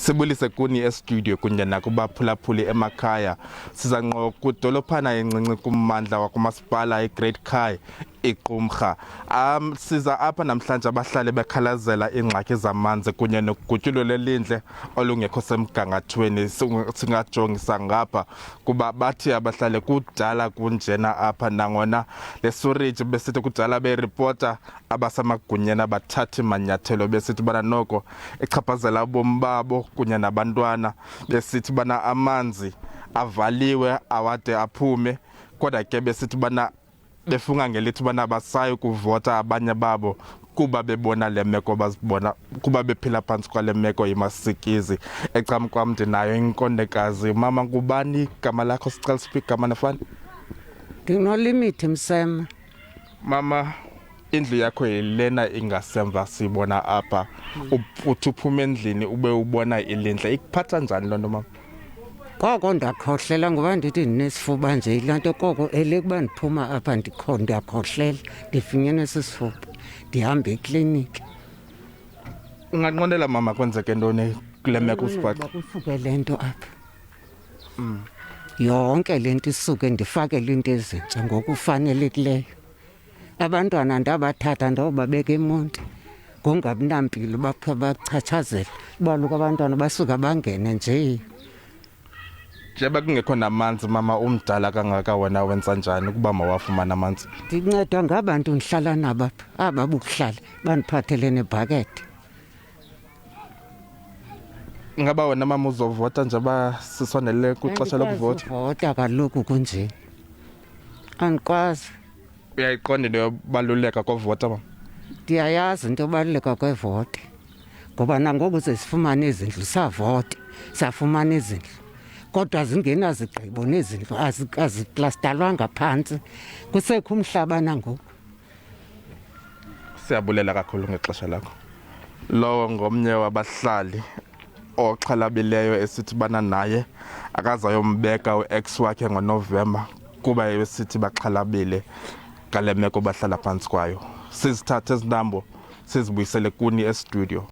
Sibulise kuni estudio kunye nakubaphulaphuli emakhaya. Siza ngqo kwidolophana encinci kummandla wakumasipala iGreat Kai iQumrha. Siza apha namhlanje abahlali bekhalazela iingxaki zamanzi kunye nogutyulo lelindle olungekho semgangathweni. Singajongisa ngapha kuba bathi abahlali kudala kunjena apha, nangona le suriji besithi kudala beripota abasemagunyeni abathathi manyathelo, besithi bana noko ichaphazela ubomi babo kunye nabantwana, besithi bana amanzi avaliwe awade aphume, kodwa ke besithi bana befunga ngelithi bana basayi kuvota abanye babo kuba bebona le meko bazibona kuba bephila phantsi kwale meko imasikizi. Ecam kwam ndinayo inkondekazi. Mama, ngubani igama lakho? Sicela siphi igama nefani. Ndinolimithi Msema. Mama, indlu yakho yilena ingasemva siyibona apha. Uthi uphuma endlini ube ubona ilindle, ikuphatha njani loo nto, mama? Koko ndakhohlela ngoba ndithi ndinesifuba nje, yilaa nto koko ele kuba ndiphuma apha ndiyakhohlela, ndifunyenwe sisifuba, ndihamba ekliniki. Unganqwenela, mama, kwenzeke ntoni kule meko usibhaqa? Kusuke le nto apha yonke le nto isuke, ndifakele into ezintsha ngokufanelekileyo. Abantwana ndabathatha ndawubabeka eMonti ngongabi nampilo, bachachazela baluka abantwana basuka bangene nje. Njengoba kungekho namanzi, mama, umdala kangaka wena, wenza njani ukuba mawafumane amanzi? Ndincedwa ngabantu ndihlala nabo apha, aba bokuhlala bandiphathele nebhakede. Ngaba wena, mama, uzovota njengoba sisondele kwixesha lokuvota? Vota kaloku kunje andikwazi. Uyayiqonda into yobaluleka kovota, mama? Ndiyayazi into yobaluleka kwevoti ngoba nangoku sesifumane izindlu, savote safumana izindlu, kodwa zingenazigqibo nezindlu aziplastalwanga phantsi, kusekho umhlaba nangoku. Siyabulela kakhulu ngexesha lakho. Lowo ngomnye wabahlali oxhalabileyo esithi bana naye akazayombeka u-ex wakhe ngoNovemba kuba esithi baxhalabile ngale meko bahlala phantsi kwayo. Sizithathe ezintambo sizibuyisele kuni estudio.